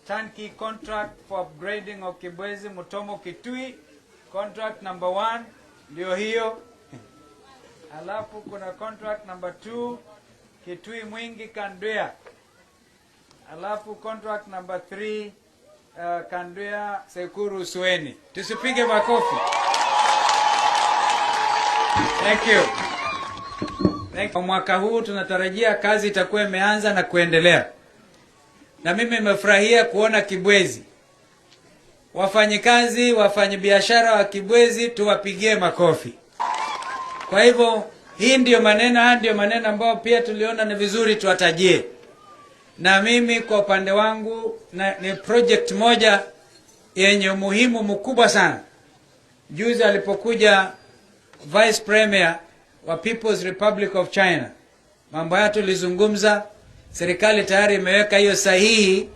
Turnkey contract for upgrading of Kibwezi Mutomo Kitui, contract number 1 ndio hiyo. Alafu kuna contract number 2, Kitui Mwingi Kandwea. Alafu contract number 3, Kandwea Tseikuru Sueni. Tusipige makofi. Thank you. Thank you. Mwaka huu tunatarajia kazi itakuwa imeanza na kuendelea, na mimi nimefurahia kuona Kibwezi, wafanyikazi, wafanyabiashara wa Kibwezi, tuwapigie makofi. Kwa hivyo hii ndiyo maneno, haya ndiyo maneno ambayo pia tuliona ni vizuri tuwatajie. Na mimi kwa upande wangu ni project moja yenye umuhimu mkubwa sana. Juzi alipokuja Vice Premier wa People's Republic of China, mambo haya tulizungumza. Serikali tayari imeweka hiyo sahihi,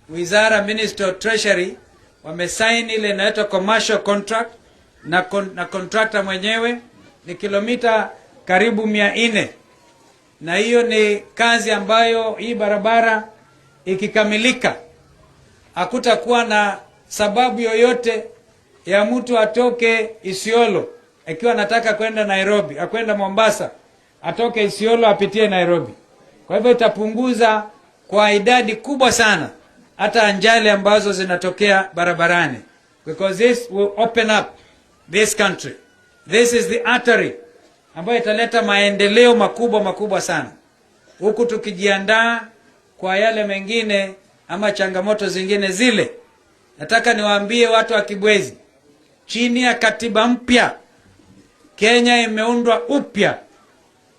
wizara, Minister of Treasury, wamesaini ile inaitwa commercial contract na contractor mwenyewe. Ni kilomita karibu 400, na hiyo ni kazi ambayo hii barabara ikikamilika, hakutakuwa na sababu yoyote ya mtu atoke Isiolo akiwa anataka kwenda Nairobi, akwenda Mombasa, atoke Isiolo apitie Nairobi. Kwa hivyo itapunguza kwa idadi kubwa sana hata ajali ambazo zinatokea barabarani, because this will open up this country. This is the artery ambayo italeta maendeleo makubwa makubwa sana, huku tukijiandaa kwa yale mengine ama changamoto zingine zile. Nataka niwaambie watu wa Kibwezi, chini ya katiba mpya Kenya imeundwa upya.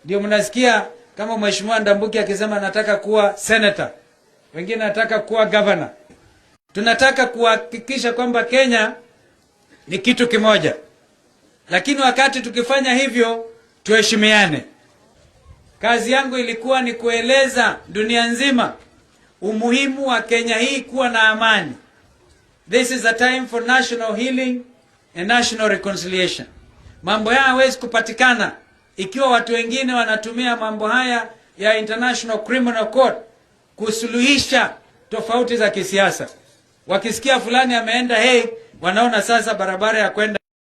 Ndio mnasikia kama Mheshimiwa Ndambuki akisema nataka kuwa senator, wengine nataka kuwa governor. Tunataka kuhakikisha kwamba Kenya ni kitu kimoja, lakini wakati tukifanya hivyo tuheshimiane. Kazi yangu ilikuwa ni kueleza dunia nzima umuhimu wa Kenya hii kuwa na amani. This is a time for national healing and national reconciliation. Mambo haya hawezi kupatikana ikiwa watu wengine wanatumia mambo haya ya International Criminal Court kusuluhisha tofauti za kisiasa. Wakisikia fulani ameenda Hague, wanaona sasa barabara ya kwenda